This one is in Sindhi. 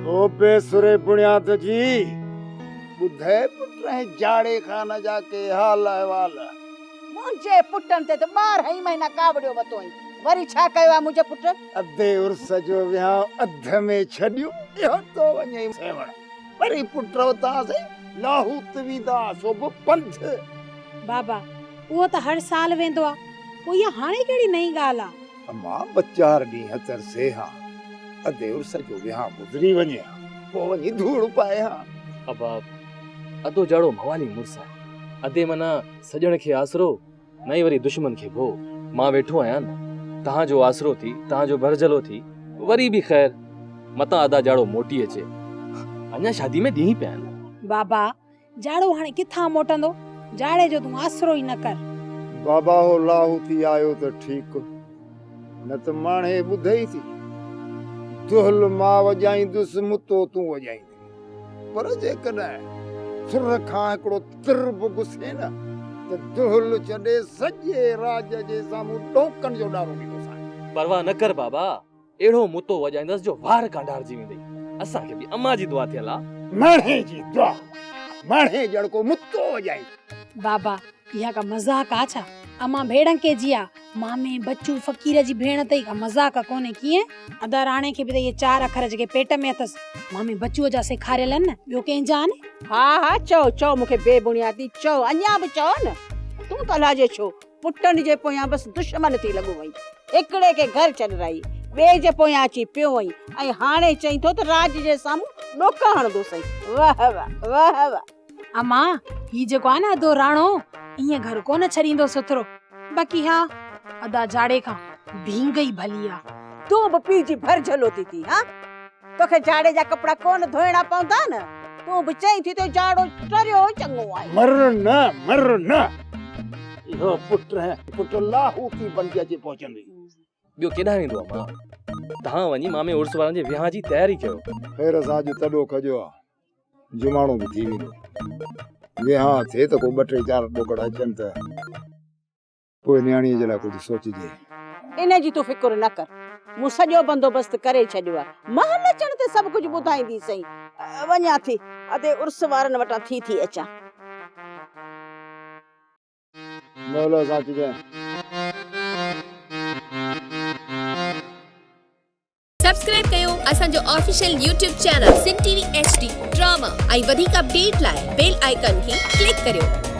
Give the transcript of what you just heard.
او بي سري بڻياد جي، ٻڌئي پٽ ۽ جاڙي خان جا ڪي حال احوال. منهنجي پٽن تي ته 12 ئي مهينا ڪاوڙيو وتو آهين، وري ڇا ڪيو آهي منهنجي پٽ؟ ادي عرس جو وهانء اڌ ۾ ڇڏيون، اهو ٿو وڃئي سيوهڻ. وري پٽ اتان سين لاهوت ويندا، سو به پنڌ. بابا، اهو ته هر سال ويندو آ، پوء اها هاڻي ڪهڙي نئين ڳالهه آ؟ امان ٻه چار ڏينهن ترسي ها، ادي عرس جو وهانء گذري وڃي ها، پوء وڃي ڌوڙ پائي ها. ابا، ادو جاڙو موالي مڙس آهي. ادي معنيٰ سڄڻ کي آسرو، نه ئي وري دشمن کي ڀو. مان ويٺو آهيان نه، تهان جو آسرو ٿي، تهان جو ڀرجهلو ٿي، وري به خير، متان ادا جاڙو موٽي اچي. اڃا شادي ۾ ڏينهن پيا آهن. بابا، جاڙو هاڻي ڪٿان موٽندو؟ جاڙي جو تون آسرو ئي نه ڪر. بابا هو لاهوتي آيو ته ٺيڪ، نه ته ماڻهي ٻڌئي ٿي. دهل مان وڄائيندس، متو تون وڄائيندين. پر جيڪڏهن سر کان هڪڙو تر به گسي نه ته دهل ڇڏي سڄي راڄ جي سامهون ڏونڪن جو ڏارو ڏيندوسانء. پرواهه نه ڪر بابا، اهڙو متو وڄائيندس جو وار ڪانڊارجي ويندئي. اسان کي به امان جي دعا ٿيل آ. ماڻهي جي دعا، ماڻهي ڄڻ ڪو متو وڄائيندو. بابا، اها ڪا مذاق آ ڇا؟ امان ڀيڙنڪي جي آ. مامي بچو فقير جي ڀيڻ اٿئي، ڪا مذاق ڪونهي ڪيئن؟ ادا راڻي کي به ته اهي چار اکر جيڪي پيٽ ۾ اٿس، مامي بچوء جا سيکاريل آهن نه، ٻيو ڪنهن جا آهن؟ ها ها چئو چئو مون کي بي بڻيادي چئو اڃا به چئو نه. تون ته الاجي ڇو پٽن جي پويان بس دشمن ٿي لڳو وئين. هڪڙي کي گهر ڇڏرائي ٻئي جي پويان اچي پيو وئين ۽ هاڻي چئين ٿو ته راڄ جي سامهون ڏوڪا هڻندوسئين. واهه واهه واهه واهه. امان هي جيڪو آهي نه ادو راڻو ائين گهر ڪونه ڇڏيندو سٿرو. باقي ها ادا جاڙي کان ڀينگ ئي ڀلي آ. تون به پيء جي ڀرجهلو ٿي ٿي ها. توکي جاڙي جا ڪپڙا ڪونه ڌوئڻا پوندا نه. تون به چئين ٿي ته جاڙو ٽريو چڱو آهي. مر نه مر نه. اهو پٽ پٽ لاهوتي بڻجي اچي پهچندي. ٻيو ڪيڏانهن ويندو امان. تهان وڃي مامي عرس وارن جي ويهان جي تياري ڪيو. خير سان اڄ تڏو کڄيو آ. جماڻو به ٿي ويندو. ويهان ٿئي ته ڪو ٻه ٽي چار ڏوڪڙ اچن ته پوء نياڻيء جي لاء ڪجهه سوچجي. ان جي تون فڪر نه ڪر. مون سڄو بندوبست ڪري ڇڏيو آهي. مهل اچڻ تي سڀ ڪجهه ٻڌائينديسئين. وڃان ٿي. ادي عرس وارن وٽان ٿي ٿي اچان. مهل سان اچجانء. سبسڪرائب ڪيو اسان جو official YouTube channel Sindh T V H D drama ۽ وڌيڪ اپڊيٽ لاء بيل آئيڪان کي ڪلڪ ڪريو.